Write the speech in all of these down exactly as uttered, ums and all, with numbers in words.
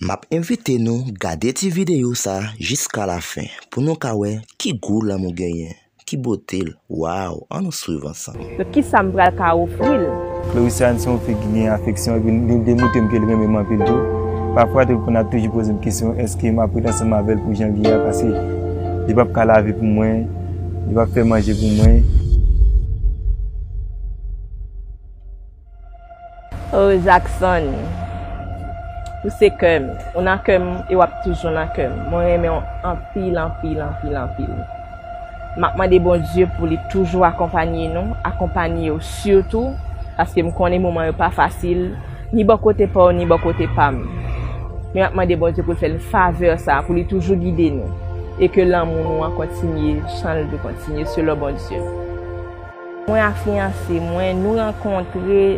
M ap envite nou gade ti videyo sa jiska lafen pou nou ka wè ki gou lanmou genyen, ki bote l. Waw, ann nou swiv ansanm. Donk, kisa m pral ka ofri l? Clarissa se yon fi ki gen afeksyon epi li demontre m ke li renmen m anpil tou. Pafwa tou, l konn ap toujou poze m kesyon, èske m ap ret ansanm avè l pou jan l ye a, paske li p ap ka lave pou mwen, li p ap fè manje pou mwen. Oh, Jackson, ou se kè m, ou nan kè m e w ap toujou nan kè m. Mwen renmen w anpil, anpil, anpil, anpil. M ap mande Bondye pou li toujou akonpanye nou, akonpanye w sitou, paske m konnen moman yo pa fasil, ni bò kote pa w, ni bò kote pa m. Men m ap mande Bondye pou l fè n favè sa, pou li toujou gide nou, e ke lanmou nou an kontinye, jan l dwe kontinye, selon Bondye. Mwen ak fiyanse mwen, nou rankontre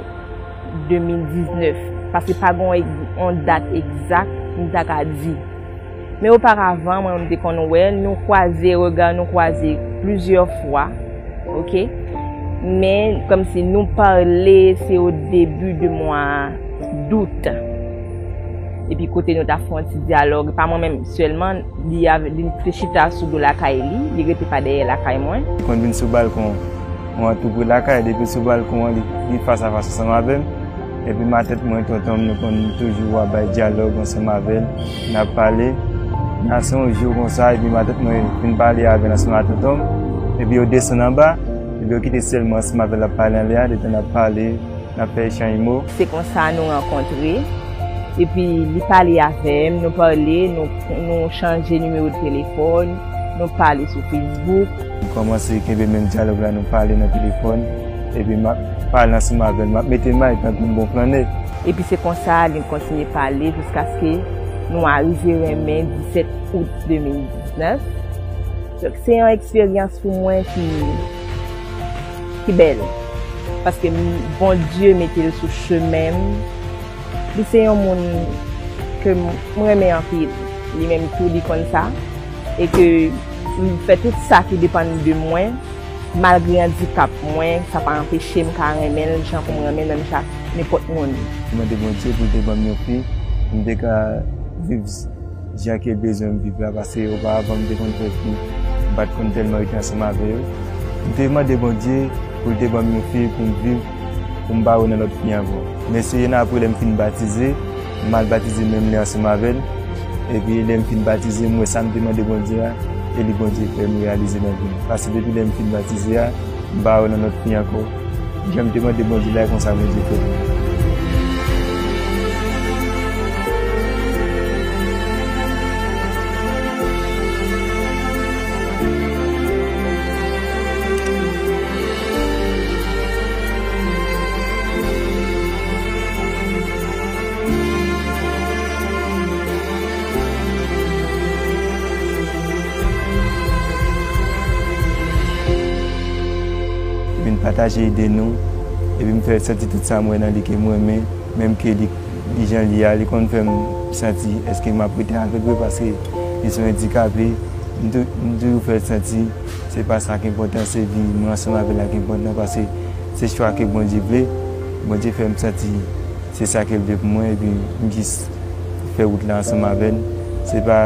de mil diznèf, paske pa gen yon, yon dat egzak m ta ka di. Men oparavan, mwen menm te konn wè l, nou kwaze rega, nou kwaze plizyè fwa, oke? Men, kòmsi nou pale, se o debi de mwa dout. Epi kote nou ta fè yon ti dyalòg, pa mwen menm sèlman, li avè, li te chita sou do lakay li, li rete pa dèyè lakay mwen. Li konn vin sou balkon mwen tou pre lakay, depi l sou balkon an, li, li fas a fas ansanm avè m. Epi matèt mwen, tonton m, nou konn toujou ap bay dyalòg ansanm avè l, n ap pale. Nan se yon jou konsa, epi matèt mwen vin pale avè l ansanm ak tonton m. Epi yo desann anba, epi yo kite sèl mwen ansanm avè l ap pale anlè a, depi n ap pale, n ap fè echanj mo. Se konsa nou rankontre. Epi li pale avè m, nou pale, nou, nou chanje nimewo de telefòn, nou pale sou Facebook. Nou kòmanse kenbe menm dyalòg la, nou pale nan telefòn. Epi m ap pale ansanm avè l, m ap mete may tankou yon bon flannè. Epi se konsa li kontinye pale jiskaske nou arive renmen disèt out de mil diznèf. Donk, se yon eksperyans pou mwen ki, ki bèl. Paske m, Bondye mete l sou chemen m. Li se yon moun ke m, m renmen anpil. Li menm tou, li konn sa. E ke m fè tout sa ki depann de mwen. Malgre andikap mwen, sa pa anpeche m ka renmen l jan pou m renmen l menm jan ak nenpòt moun. Mwen mande Bondye pou l te ban m yon fi, pou m te ka viv jan ke l bezwen m viv la, paske oparavan m te konn fè fi, m pa t konn tèlman rete ansanm avè yo. M te mande Bondye pou l te ban m yon fi pou m viv, pou m pa wè nan lòt fi ankò. Men se ane apre lè m fin batize, m al batize menm lè ansanm avè l. Epi lè m fin batize, m wè sa m te mande Bondye a, e li Bondye fè m reyalize nan vi m. Paske depi lè m fin batize a, m pa wè nan lòt fi ankò. Jan m te mande Bondye la, e konsa Bondye fè pou mwen. Vin pataje ide nou, epi m fè l santi tout sa m wè nan li ke m renmen, menm ke li, li jan l ye a, li konn fè m santi èske m ap rete avè l vre, paske li se yon andikape. M tou-, m toujou fè l santi se pa sa k enpòtan, se vi mwen ansanm avè l la k enpòtan, paske se chwa ke Bondye vle. Bondye fè m santi se sa ke l vle pou mwen, epi m jis fè wout la ansanm avè l. Se pa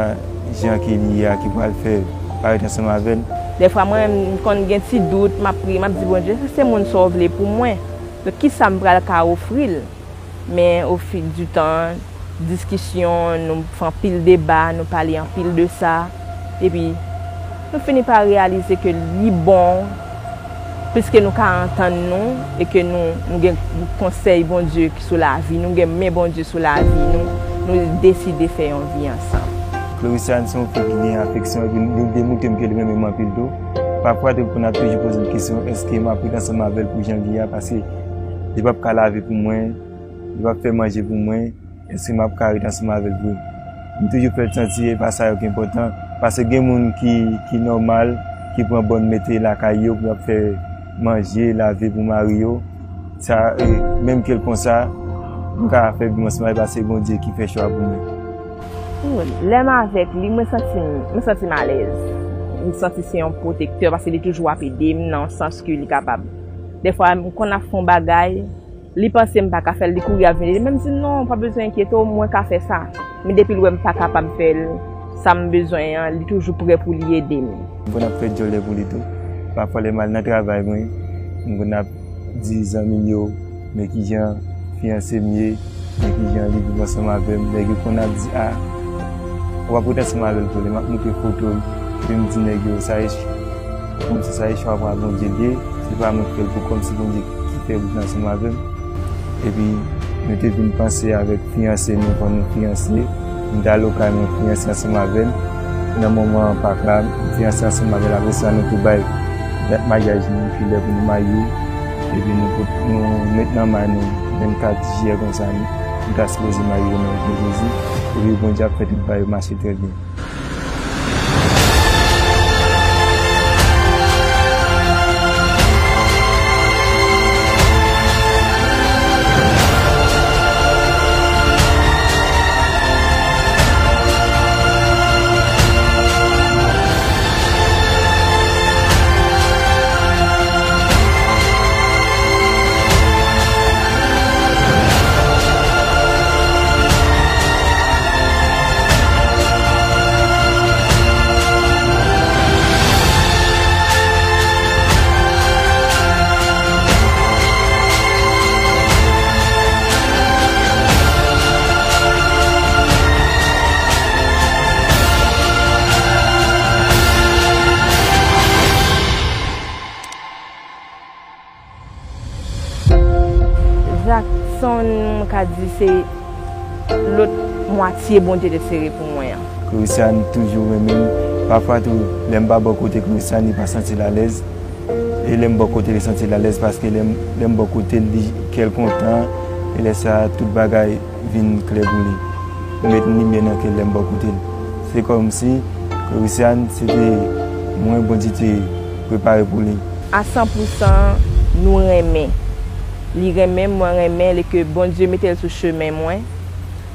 jan ke li ye a ki pral fè pa ret ansanm avè l. Dèfwa mwen menm, m konn gen ti dout, m ap priye, m ap di Bondye, èske se moun sa w vle pou mwen? Donk, kisa m pral ka ofri l? Men, au fil du temps, diskisyon, nou fè anpil deba, nou pale anpil de sa. Epi, nou fini pa reyalize ke li bon, piske nou ka antann nou, e ke nou, nou gen konsèy Bondye ki sou lavi nou, gen men Bondye sou lavi nou, nou deside fè yon vi ansanm. Clarissa se yon fi ki gen afeksyon, epi li demontre m ke li renmen m anpil tou. Pafwa tou, l konn ap toujou poze m kesyon, èske m ap ret ansanm avè l pou jan l ye a, paske li p ap ka lave pou mwen, li p ap fè manje pou mwen, èske m ap ka ret ansanm avè l vre? M toujou fè l santi e pa sa yo ki enpòtan, paske gen moun ki, ki nòmal, ki pran bòn mete lakay yo pou y ap fè manje, lave pou mari yo. Sa, e, menm ke l konsa, m ka fè vi m ansanm avè l, paske se Bondye ki fè chwa pou mwen. Lè m avèk li, mwen santi m, mwen santi m alèz. M santi se yon pwotektè, paske li toujou ap ede m nan yon sans ke li kapab. Dèfwa, m konn ap fè yon bagay, Li panse m pa ka fè l, li kouri ap vin ede m. Men m di, "Non, pa bezwen enkyete w, mwen ka fè sa." Men depi l wè m pa kapab fè l, sa m bezwen an, li toujou prè pou li ede m. M konn ap fè djòlè pou li tou. Pafwa, lè m al nan travay mwen, m konn ap di zanmi m yo, men kijan fiyanse m ye, men kijan li viv ansanm avè m. Nèg yo konn ap di, "A, w ap ret ansanm avè l tou." Lè m ap montre foto l, epi m di nèg yo, "Sa e, kòmsi sa e chwa pa Bondye l ye, se pa mwen k fè l pou kòmsi Bondye ki fè bout ansanm avè m." Epi, nou te vin panse avèk fiyanse nou, fò nou fiyanse. M t al okay mwen fiyanse ansanm avè l. Nan moman Pak la, m fiyanse ansanm avè l. Apre sa, nou te bay dat maryaj nou, ki lè pou nou marye. Epi nou, nou met nan may nou vennkat jiyè konsa, nou, nou ta sipoze marye nan Jezi. Epi Bondye ap fè tout bagay yo mache trè byen. Jackson, mwen ka di se lòt mwatye Bondye te sere pou mwen an. Christiane toujou renmen m. Pafwa tou, lè m pa bò kote Christiane, li pa santi l alèz. E lè m bò kote l, li santi l alèz, paske lè m, lè m bò kote l, li kè l kontan. E lè sa a, tout bagay vin klè pou li. M met limyè nan kè l lè m bò kote l. Se kòmsi Christiane, se te mwen Bondye te prepare pou li. A san pou san, nou renmen. Li renmen m, mwen renmen l, e ke Bondye mete l sou chemen mwen.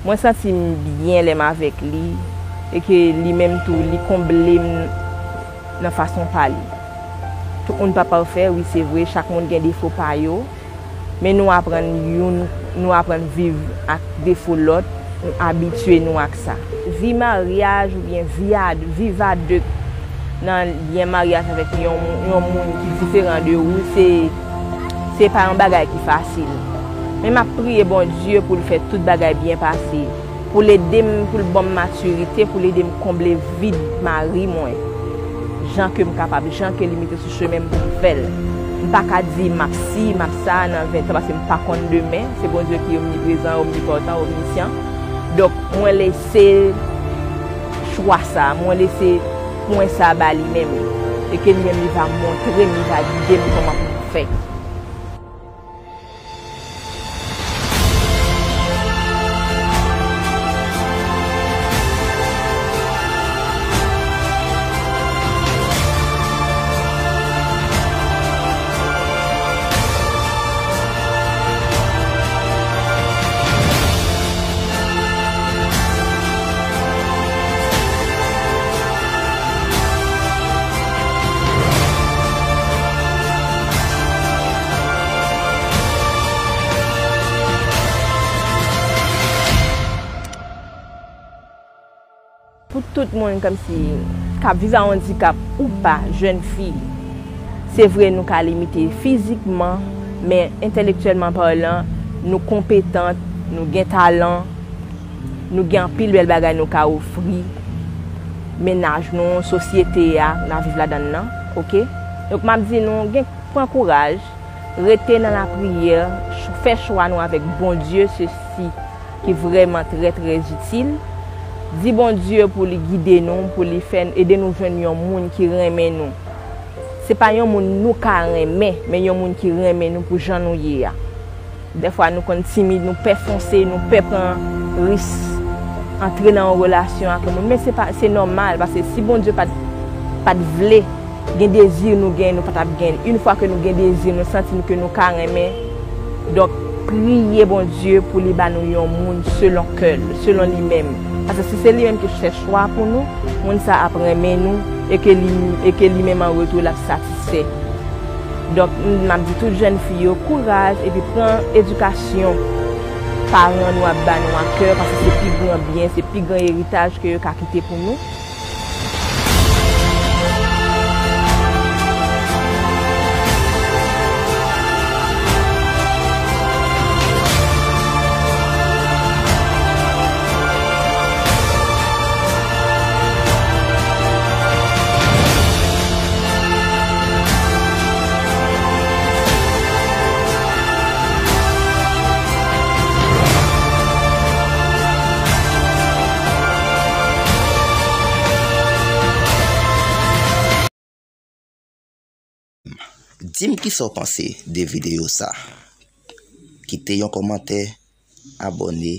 Mwen santi m byen lè m avèk li, e ke li menm tou, li konble m nan fason pa li. Tout moun pa pafè, wi, se vre, chak moun gen defo pa yo. Men nou aprann youn, nou aprann viv ak defo lòt, nou abitye nou ak sa. Vi maryaj oubyen vi a, viv a de nan lyen maryaj avèk yon, yon moun ki diferan de ou, se, se pa yon bagay ki fasil. Men m ap priye Bondye pou l fè tout bagay byen pase. Pou l ede m, pou l ban m matirite, pou l ede m konble vid mari mwen. Jan ke m kapab, jan ke li mete sou chemen m pou m fè l. M pa ka di m ap si, m ap sa nan ven tan, paske m pa konn demen. Se Bondye ki omniprezan, omnipotan, omnisyan. Donk, mwen lese chwa sa, mwen lese pwen sa ba li menm. E ke li menm li va montre m, li va gide m kòman pou m fè. Pou tout moun kòmsi k ap viv a andikap ou pa, jèn fi, se vre nou ka limite fizikman, men entèlektyèlman palan, nou konpetant, nou gen talan, nou gen anpil bèl bagay nou ka ofri mennaj nou, sosyete a n ap viv ladan l nan, oke? Donk, m ap di nou, gen, pran kouraj, rete nan lapriyè, ch-, fè chwa nou avèk Bondye, se si ki vrèman trè, trè itil. Di Bondye pou li gide nou, pou li fè, ede nou jwenn yon moun ki renmen nou. Se pa yon moun nou ka renmen, men yon moun ki renmen nou pou jan nou ye a. Dèfwa nou konn timid, nou pè fonse, nou pè pran risk, antre nan yon relasyon ak yon moun. Men se pa, se nòmal, paske si Bondye pa t, pa t vle, gen dezi nou gen, nou pa t ap gen. Yon fwa ke nou gen dezi, nou santi nou ke nou ka renmen. Donk, priye Bondye pou li ba nou yon moun selon kè l, selon li menm. Paske si se li menm ki fè chwa pou nou, moun sa ap renmen nou e ke li, e ke li menm an retou l ap satisfè. Donk, m ap di tout jèn fi yo, kouraj epi pran edikasyon paran nou ap ba nou a kè, paske se pi gran byen, se pi gran eritaj ke yo ka kite pou nou. Di m kisa w panse de videyo sa. Kite yon kòmantè, abòne,